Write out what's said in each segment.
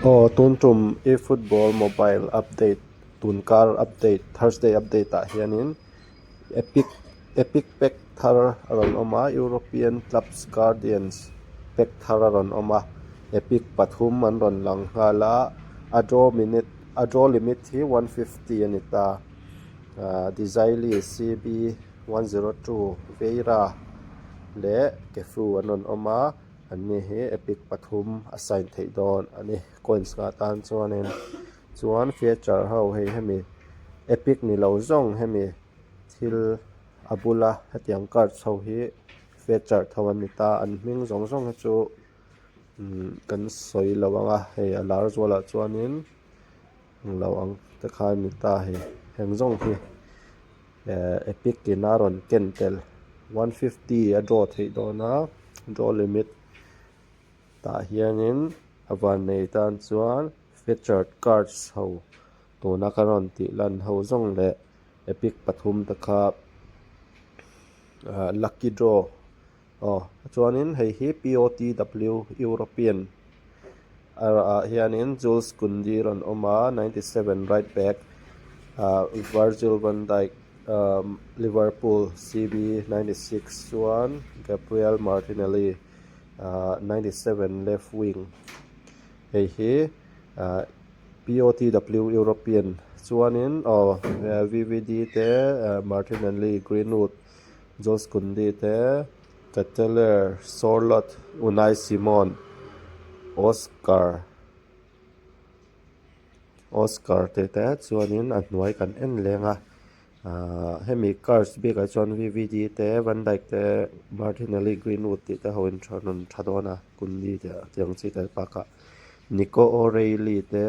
Aw tun tum eFootball mobile update tun kar update Thursday update ah hianin epic epic pack thar a rawn awm a European clubs guardians pack thar a rawn awm a epic pathum an rawn lang nghal a a draw minute a draw limit hi 150 a ni ta ahh Desailly C_B 102 Vieira leh Kefu an rawn awm a. An ni hi epic pathum a sign theih dawn a ni coins nghah tan chuanin chuan feature ho hei hemi epic ni lo zawng hemi thil a bula hetiang cards ho hi feature tho an ni ta an hming zawng zawng hi chu umm kan sawi lo ang a hei a lar zualah chuanin englo ang te kha a ni ta hei heng zawng hi. Eh epic in a rawn ken tel 150 a draw theih dawn a draw limit tah hianin a vannei tan chuan featured cards ho tuna ka rawn tih lan ho zawng leh epic pathum te kha ah lucky draw aw chuanin hei hi P_O_T_W European ah hianin Jules Kounde rawn awm a 97 right back ah Virgil van Dijk ah Liverpool C_B 96 chuan Gabriel Martinelli ah 97 left wing hei hi ah P_O_T_W European chuanin aw V_V_D te Martinelli Greenwood. Jules Kounde te, Ketelaere, Sorloth, Unai Simon, Oscar Oscar te te chuanin a hnuai kan en leng a ahh hemi cars bikah chuan V_V_D te Van Dijk te Martinelli Greenwood tih te ho in tha rawn tha dawn a Kounde te tiang chi te bakah Nico O'Reilly te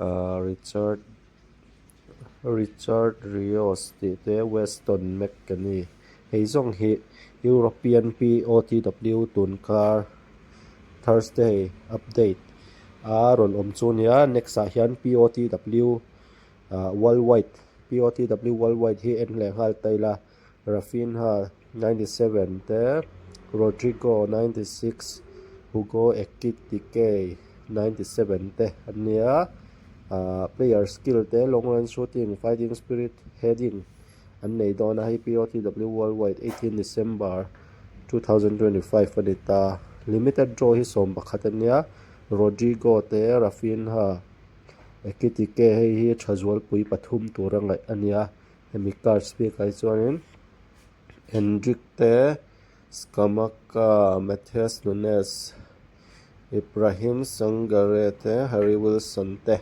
ahh Richard. Richard Rios tih te Weston McKennie hei zawng hi European POTW tunkar Thursday update a rawn awm chu nia next ah hian POTW ah worldwide POTW worldwide hi en leh nghal ta ila Raphinha 97 te Rodrigo 96 Hugo Ekitike 97 te an nia. Ahh player skill te long range shooting fighting spirit heading an nei dawn a hei P_O_T_W worldwide 18 December 2025 a ni ta limited draw hi 11 a nia Rodrigo te Raphinha Ekitike hei hi tha zualpui pathum tur a ngaih a nia hemi cards bikah hi chuanin Endrick te Scamacca Matheus Nunes. Ibrahim Sangare te Harry Wilson te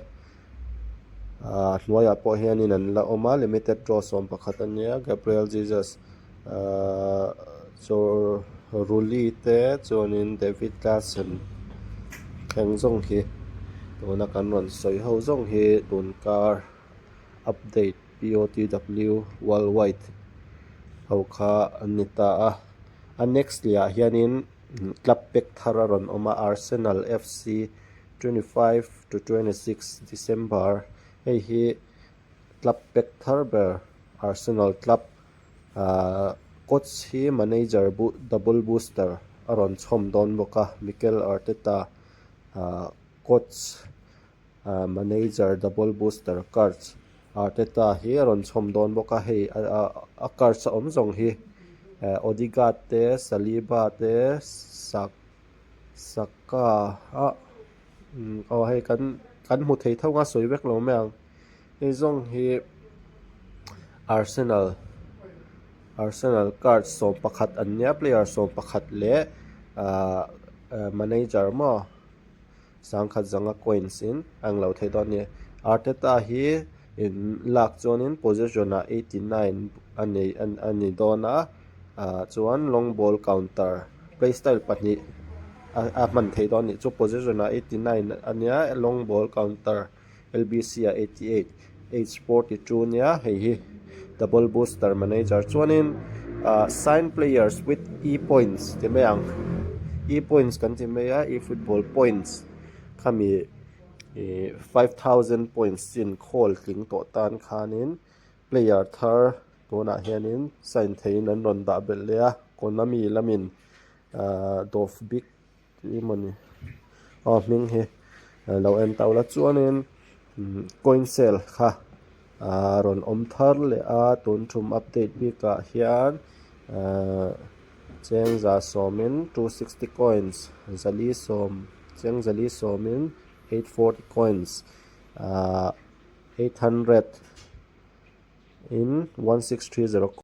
ahh hnuaiah pawh hianin an la awm a limited draw 11 a nia Gabriel Jesus ahh chaw Rulli te chuanin David Klaassen thleng zawng hi tuna kan rawn sawi ho zawng hi tun kar update P_O_T_W worldwide ho kha an ni ta a a next leh ah hianin. Club pack thar a rawn awm a Arsenal F_C 25 to 26 December hei hi club pack thar ber Arsenal club ahh coach hi manager double booster a rawn chhawm dawn bawk a Mikel Arteta ahh coach. Ahh manager double booster cards Arteta hi a rawn chhawm dawn bawk a hei a cards a awm zawng hi eh Odegaard te Saliba te sak Saka ah umm aw hei kan kan hmu thei tho ang a sawi vek lo mai ang hei zawng hi Arsenal Arsenal card 11 an nia player 11 leh ahh manager maw. Sangkhat zanga coins in a englo thei dawn a ni. Arteta hi in lak chuanin position ah 89 a nei a ni dawn a ah chuan long ball counter play style pahnih a hman theih dawn a nih chu position ah 89 a nia long ball counter L_B_C ah 88 age 42 nia hei hi double booster manager chuanin ah sign players with e points ti mai ang e points kan ti mai a e football points khami ih 5000 points chin khawl tling tawh tan khanin player thar tunah hianin sign theihin an rawn dah belh leh a Konami lamin ah Dovbyk. Eng emawni aw hming hi Lo en tau la chuanin coin sale kha ahh rawn awm thar leh a tun tum update bikah hian ahh cheng za sawmin 260 coins zali sawm cheng zali sawmin 840 coins ahh 800 in 1630.